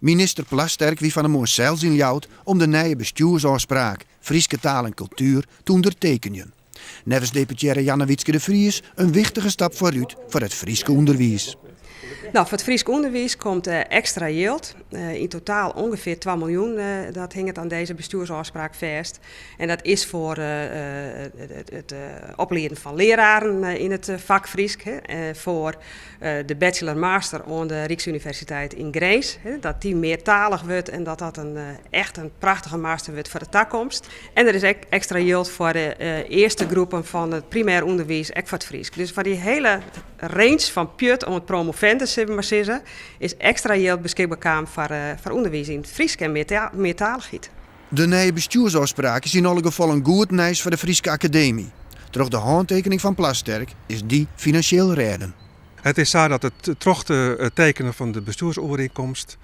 Minister Plasterk wie fan 'e moarn sels yn Ljouwert om de nije bestjoersôfspraak Fryske taal en kultuer te ûndertekenjen. Neffens deputearre Jannewietske de Vries in wichtige stap foarút foar it Fryske ûnderwiis. No, foar it Frysk ûnderwiis komt ekstra jild. Yn totaal ûngefear twa miljoen, dat hinget oan dizze bestjoersôfspraak fêst. En dat is foar it oplieden fan leararen yn it fak Frysk, foar de bachelor-master oan de Ryksuniversiteit yn Grins, dat dy meartalich wurdt en dat dat in echt in prachtige master wurdt foar de takomst. En der is ek ekstra jild foar de earste groepen fan it primêr ûnderwiis, ek foar it Frysk. Dus foar dy hiele range fan pjut oant promovendus, sille we mar sizze, is ekstra jild beskikber kaam foar ûnderwiis yn it Frysk en meartalichheid. De nije bestjoersôfspraak is yn alle gefallen goed nijs foar de Fryske Akademy. Troch de hântekening fan Plasterk is dy finansjeel rêden. It is sa dat it troch it tekenen fan de bestjoersoerienkomst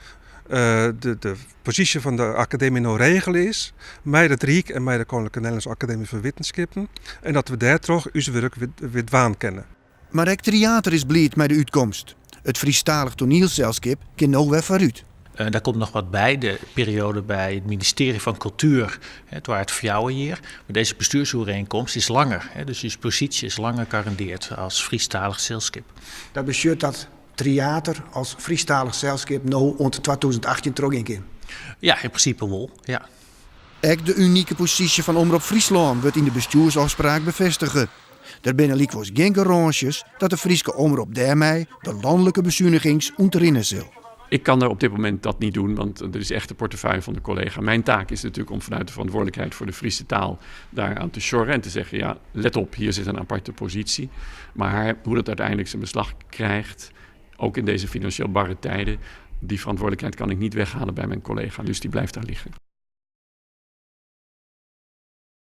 de posysje fan de Akademy no regele is mei it Ryk en mei de Koninklijke Nederlandse Akademy foar Wittenskippen en dat we dêrtroch ús wurk wer dwaan kinne. Mar ek Tryater is bliid mei de útkomst. It Frysktalich toanielselskip kin no wer foarút. Daar komt noch wat by, de periode by it ministearje fan Kultuer, it waard 4 jier, mar dizze bestjoersoerienkomst is langer, dus ús posysje is langer garandeard as Frysktalich selskip. Dat betsjut dat Tryater as Frysktalich selskip no oant 2018 trochgean kin? Ja, yn prinsipe wol, ja. Ek de unike posysje fan Omrop Fryslân wurdt yn de bestjoersôfspraak befêstige. Der binne lykwols gjin garânsjes dat de Fryske Omrop dêrmei de lanlike besunigings ûntrinne sil. Ik kan daar op dit moment dat niet doen, want dat is echt de portefeuille van de collega. Mijn taak is natuurlijk om vanuit de verantwoordelijkheid voor de Friese taal daaraan te sjorren en te zeggen, ja, let op, hier zit een aparte positie. Maar hoe dat uiteindelijk zijn beslag krijgt, ook in deze financieel barre tijden, die verantwoordelijkheid kan ik niet weghalen bij mijn collega, dus die blijft daar liggen.